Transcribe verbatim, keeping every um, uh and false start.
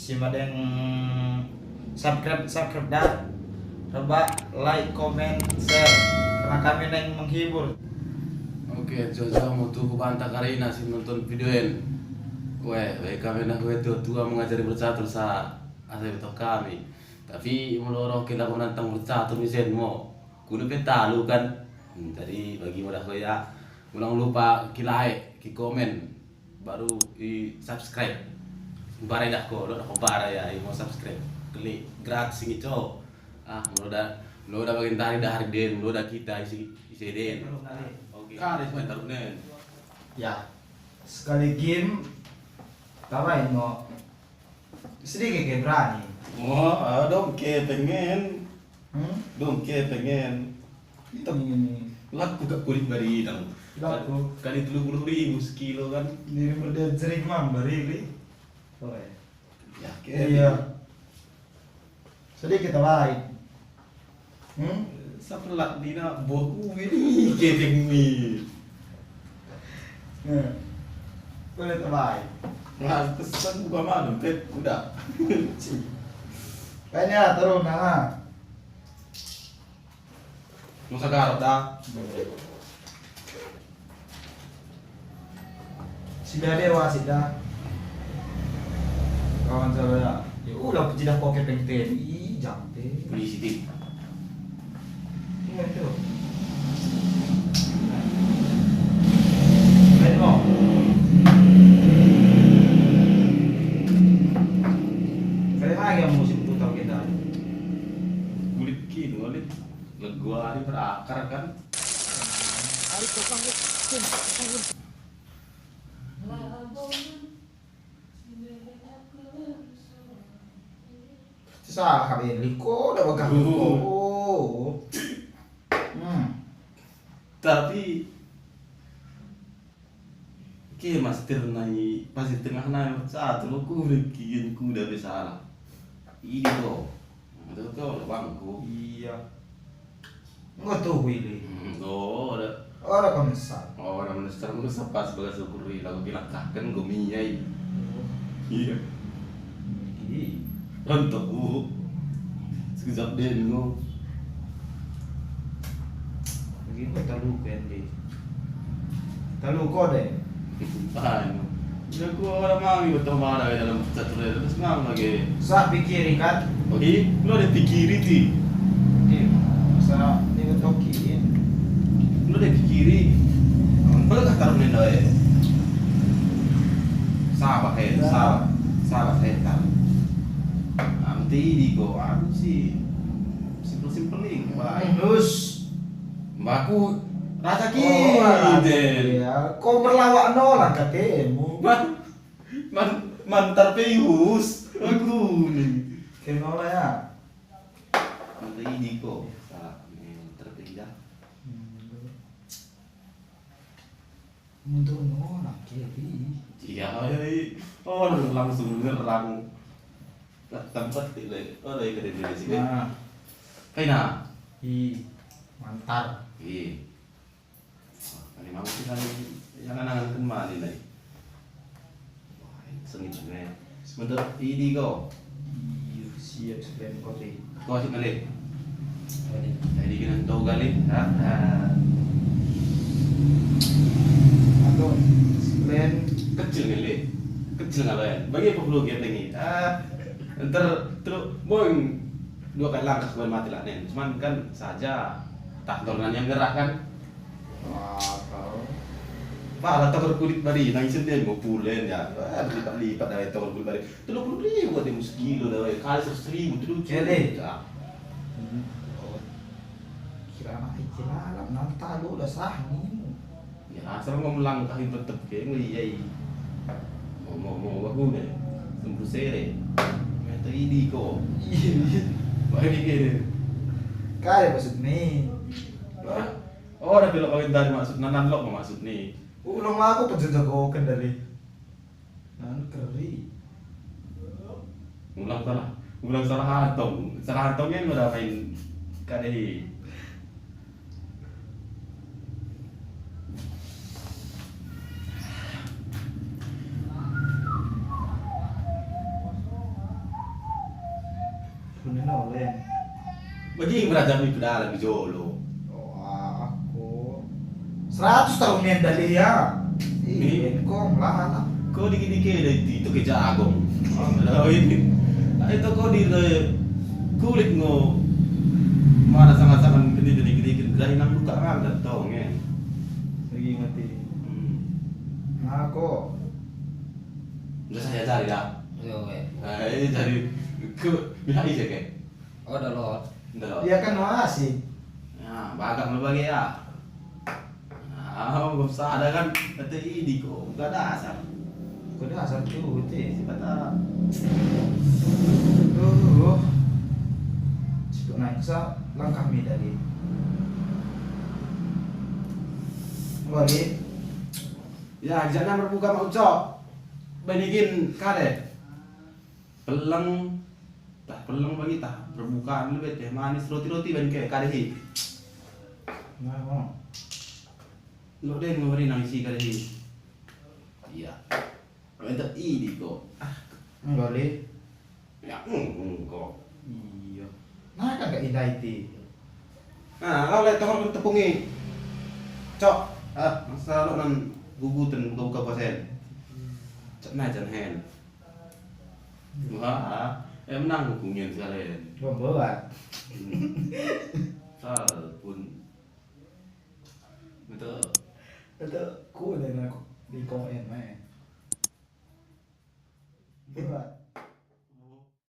Si madeng subscribe, subscribe dah. Rebbak like, comment, share. Karena kami naing menghibur. Oke, jojo mo tuhu banta karina si nonton video en. Weh, weh kami nah weh tua-tua mengajari bercatur sa asa betoh kami. Tapi molo roh ke lako menantang bercatur misen mo. Kuno pe talu kan. Hmm, jadi bagi mo dah ko ya. Ulang lupa ki like, ki komen. Baru i-subscribe. Bara idah ko, dok ko bara ya, imo subscribe. Klik gratis ngi co. Ah, mula da, mula da bagendari da hari den, mula da kita isi, isi den. Oke. Kari sebentar nen. Ya. Sekali game, tawain mo. Sedikit ke berani. Oh, ah, dong ke pengen. Hmm? Dong ke pengen. Itu ini. Laku kak kulit bari dong. Laku. Kali tellu puluh ribu sekilo kan. Diri merde jerik mang bari li. Oe. Ya, ke. Iya. Sedikit lain. Hmm? Sapelat dina boku ini kepeng mi. Nah. Boleh terbaik. Nah, pesan buka madem, Pep. Udah. Kayaknya terus, nah. Masa garot dah. Sida deh wasit dah. Kawan saya. Ya ulah pejidah pocket pengten. Ih, jam teh. Polisi, Tim. Iya, itu. Main mo. Kali lagi yang musim putar kita. Kulit kilo, kulit. Lego ari berakar kan. Salah kami liko dah begah. Oh. Hmm. Tapi ke mastir nai pasir tengah nai satu lo kuda kian kuda besara. Ini ko. Betul ko bangku. Iya. Enggo tuhu ili. Hmm, enggo, ora. Ora ko menyesal. Ora menyesal, enggo sepas bagas ukur i, lagu pilak kaken, enggo miai. Oh. Iya. Ih. Rontok, uh. Sekejap deh, enggo. Lagi enggo talu ko ende. Talu ko deh. Anu. Jago ora mangi beto mara i dalam catur i, terus mang lagi. Sa pikiri kan? Oke, lo ada pikiri ti. Oke, sa ni beto ki. Lo ada pikiri. Perlu kah taruh nendo e? Sabar he, sabar. Sabar he taruh. Nanti di ko anu si simpel-simpel ni. Baik. Terus. Mbaku rasa ki. Oh, iya. Ko merlawak nola katemu. Man, man, mantar pe ius. Aku ni. Ke nola ya. Mantar idi ko. Sa, mantar pe ida. Hmm. Mundur nola ke bi. Iya, iya, iya. Oh, langsung nyerang. Tempat ile. Oh, dari ke dari sini. Nah. Kaina. I mantar. I. Kali mau kita yang angan-angan kemana ini? Wah, sengit ne. Sebentar, idi ko. Iyo, siap sekalian kopi. Kopi mele. Jadi kena tau kali. Ah, ah. Atau sekalian kecil mele. Kecil ngaloen. Bagi apa perlu kita ini? Ah, ntar terus boing dua kali langkah kembali mati lah nen. Cuman kan saja tak tolongan yang gerah kan. Wah, kau. Pala tokor kulit bari, nang isen dia lima puluh ya. Wah, berlipat-lipat dah tokor kulit bari. Tellu puluh ribu ade sekilo dah, kali seratus ribu, tellu juta. Ele. Hmm. Oh. Kira anak kecil alam, nang talu dah sah ni. Ya, asal ngom langkah i tetep ke, ngeliai. Mo, mo, mo, bahu deh. Sempur sere. Mete idi ko. Iya. Baik ini. Kaya maksud ni. Hah? Oh, dah belok bagian tadi maksud, nanan lok maksud ni. Ulang aku penjaga kau kendali. Anu keri. Ulang salah, ulang salah antong. Salah antong yang udah main kade. Olen. Bagi beraja mi pedalan mi jolo. Oh, aku. Seratus tahun en dali ya. Ih, kong lah. Ko dikit-dikit dai itu ke jagong. Oh. Lah ini. Lah itu ko di kulit ngo. Mana sangat-sangat ini dikit-dikit gerai nang buka ngan datong ya. Lagi mati. Hmm. Nah, ko. Udah saya cari dah. Yo, weh. Nah, ini cari ke pihak ise ke? Oh, dah lot. Dah lot. Iya kan masih. Nah, bagak me bage ya. Nah, bos ada kan kata idi ko, gak dasar. Ko dasar tu, te. Sipat ah. Duh. Situ naik sa langkah mi tadi. Balik. Ya, jangan berbuka mak ucok. Benikin kade. Pelleng, tah pelleng bagi tah permukaan lebih teh manis roti-roti ben ke kade hi. Nah, oh. Lo den ngori nang isi kade hi. Iya. Minta idi ko. Ah, enggak le. Ya, engko. Iya. Nah, kan gak indai ti. Nah, kau le tohor tepung i. Cok, ah, masa lo nan guguten buka-buka puasa en. Cok nah jan hen. Wah, em nang hubungen sekalian. Membuat. Hmm. Sal pun. Betul. Betul. Ku dai na di komen mai. Buat.